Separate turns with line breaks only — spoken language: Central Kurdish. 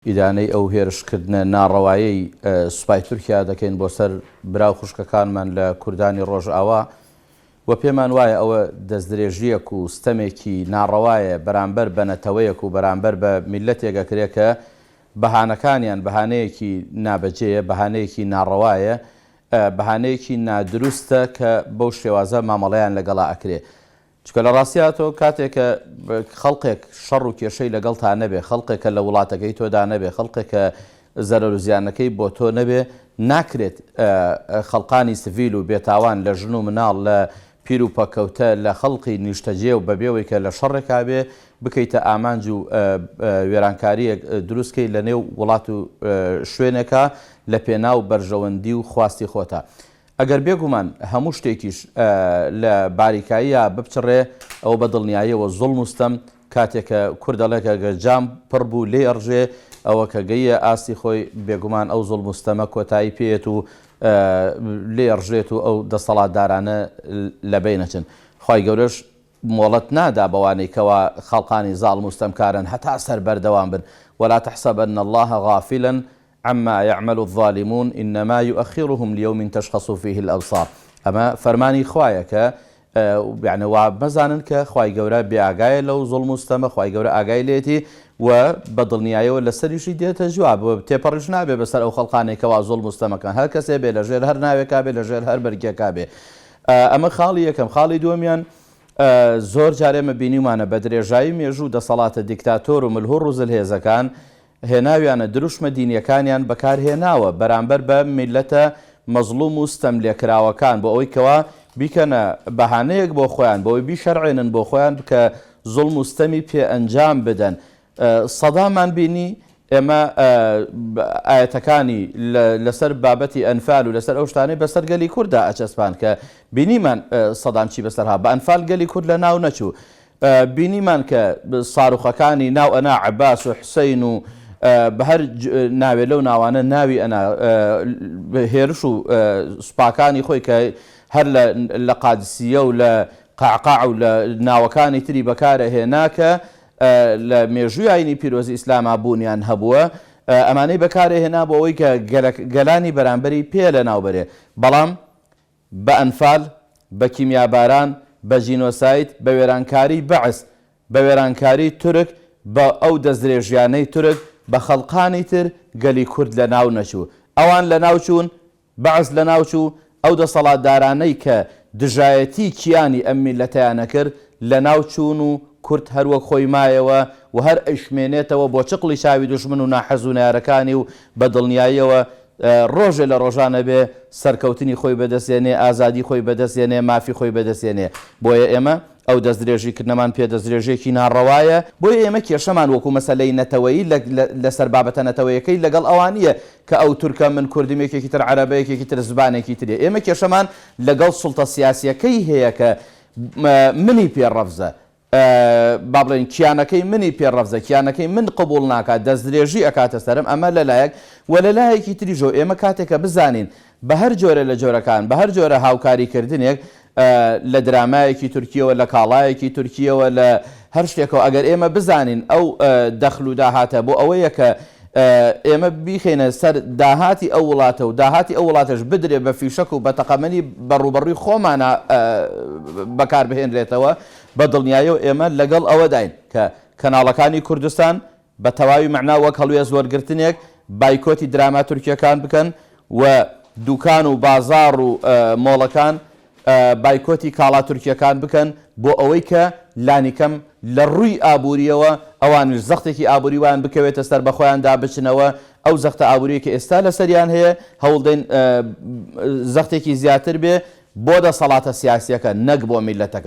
ئیدانەی ئەو هێرشکردنە ناڕەوایەی سوپای تورکیا دەکەین بۆ سەر برا و خوشکەکانمان لە کوردانی ڕۆژئاوا و پێمان وایە ئەوە دەستدرێژییەک و ستەمێکی ناڕەوایە بەرامبەر بە نەتەوەیەک و بەرامبەر بە میللەتێک ئەکرێ کە بەهانەکانیان بەهانەیەکی نابەجێیە، بەهانەیەکی ناڕەوایە، بەهانەیەکی نادروستە کە بەو شێوازە مامەڵەیان لەگەڵا ئەکرێ. چونکە لە ڕاستیا تۆ کاتێک کە خەڵقێک شەڕ و کێشەی لەگەڵتا نەبێ، خەڵقێک کە لە وڵاتەکەی تۆدا نەبێ، خەڵقێک کە زەرەر و زیانەکەی بۆ تۆ نەبێ، ناکرێت خەڵقانی سڤیل و بێتاوان لە ژن و مناڵ، لە پیر و پەککەوتە، لە خەڵقی نیشتەجێ و بەبێ وەی کە لە شەڕێکا بێ، بکەیتە ئامانج و وێرانکارییەک دروست کەی لە نێو وڵات و شوێنێکا لە پێناو بەرژەوەندی و خواستی خۆتا. ئەگەر بێگومان هەموو شتێکیش لە باریکاییا بپچڕێ، ئەوە بە دڵنیاییەوە زوڵم و ستەم، کاتێ کە کورد ئەڵێ کە گەر جام پڕ بوو لێی ئەڕژێ، ئەوە کە گەییە ئاستی خۆی، بێگومان ئەو زوڵم و ستەمە کۆتایی پێیەت و لێی ئەڕژێت و ئەو دەستەڵاتدارانە لەبەین ئەچن. خوای گەورەش مۆڵەت نادا بەوانەی کەوا خەڵقانی زاڵم و ستەمکارن هەتا سەر بەردەوام بن، ولا تحسبن اللە غافلا عما یعمل الظالمون انما یؤخرهم لیوم تشخص فیه الابصار ئەمە فەرمانی خوایە کە یعنی وا مەزانن کە خوای گەورە بێ ئاگایە لەو زوڵم و ستەمە خوای گەورە ئاگای لێتی و بە دڵنیایەوە لەسەریشی دێتە جواب و تێپەڕیش نابێ بەسەر ئەو خەڵقانەی کەوا زوڵم و ستەمەکەن هەر کەسێ بێ لەژێر هەر ناوێکا بێ لەژێر هەر بەرگێکا بێ ئەمە خاڵی یەکەم خاڵی دووەمیان زۆر جار ئێمە بینیومانە بە درێژایی مێژوو دەسەڵاتە دیکتاتۆر و ملهوڕ و زلهێزەکان هێناویانە دروشمە دینیەکانیان بەکارهێناوە بەرامبەر بە میللەتە مەزڵوم و ستەملێکراوەکان بۆ ئەوەی کەوا بیکەنە بەهانەیەک بۆ خۆیان بۆ ئەوەی بیشەرعێنن بۆ خۆیان کە زوڵم و ستەمی پێ ئەنجام بدەن سەدامان بینی ئێمە ئایەتەکانی لەسەر بابەتی ئەنفال و لەسەر ئەو شتانەی بەسەر گەلی کورددا ئەچەسپان کە بینیمان سەدام چی بەسەر ها بە ئەنفال گەلی کورد لە ناو نەچوو بینیمان کە ساروخەکانی ناو ئەنا عەباس و حوسەین و بە هەر ناوێ لەو ناوانە ناوی ئەنا هێرش و سوپاکانی خۆی کە هەر لە قادسیە و لە قەعقاع و لە ناوەکانی تری بەکار ئەهێنا کە لە مێژووی ئاینی پیرۆزی ئیسلاما بوونیان هەبووە ئەمانەی بەکار ئەهێنا بۆ ئەوەی کە گەلانی بەرامبەری پێ لەناو بەرێ بەڵام بە ئەنفال، بە کیمیاباران، بە جینۆساید، بە وێرانکاریی بەعس، بە وێرانکاریی تورک، بە ئەو دەستدرێژیانەی تورک، بە خەڵقانی تر، گەلی کورد لە ناو نەچوو. ئەوان لە ناو چوون، بەعس لە ناو چوو، ئەو دەسەڵاتدارانەی کە دژایەتیی کیانی ئەم میللەتەیان ئەکرد، لە ناو چوون و کورد هەر وەک خۆی مایەوە و هەر ئەیشمێنێتەوە بۆ چقڵی چاوی دوژمن و ناحەز و نەیارەکانی و بە دڵنیاییەوە ڕۆژێ لە ڕۆژان ئەبێ سەرکەوتنی خۆی بەدەست دێنێ، ئازادی خۆی بەدەست دێنێ، مافی خۆی بەدەست دێنێ. بۆیە ئێمە ئەو دەستدرێژی کردنەمان پێ دەستدرێژیەکی ناڕەوایە. بۆیە ئێمە کێشەمان وەکو مەسەلەی نەتەوەیی لە لەسەر بابەتە نەتەوەیەکەی لەگەڵ ئەوان نییە کە ئەو تورکە من کوردم یەکێکی تر عەرەبە یەکێکی تر زبانێکی تریە. ئێمە کێشەمان لەگەڵ سوڵتە سیاسیەکەی هەیە کە منی پێ ڕەفزە. با بڵێین کیانەکەی منی پێ ڕەفزە، کیانەکەی من قبوڵ ناکات، دەستدرێژی ئەکاتە سەرم، ئەمە لە لایەک، وە لە لایەکی تریشەوە ئێمە کاتێک کە بزانین بە هەر جۆرە لە جۆرەکان، بە هەر جۆرە هاوکاری کردنێک لە درامایەکی تورکییەوە، لە کاڵایەکی تورکییەوە، لە هەر شتێکەوە، ئەگەر ئێمە بزانین ئەو دەخل و داهاتە بۆ ئەوەیە کە ئێمە بیخەینە سەر داهاتی ئەو وڵاتە و داهاتی ئەو وڵاتەش بدرێ بە فیشەک و بە تەقەمەنی بە ڕووبەڕووی خۆمانا بەکار بهێنرێتەوە، بە دڵنیایەوە ئێمە لەگەڵ ئەوەداین کە کەناڵەکانی کوردستان بە تەواوی مەعنا وەک هەڵوێست وەرگرتنێک بایکۆتی دراما تورکییەکان بکەن و دوکان و بازاڕ و مۆڵەکان بایکۆتی کاڵا تورکییەکان بکەن بۆ ئەوەی کە لانیکەم لە ڕووی ئابوورییەوە ئەوانیش زەختێکی ئابووری وایان بکەوێتە سەر بە خۆیاندا بچنەوە ئەو زەختە ئابوورییەی کە ئێستا لەسەریان هەیە هەوڵدەین زەختێکی زیاتر بێ بۆ دەسەڵاتە سیاسییەکە نەک بۆ میللەتەکە.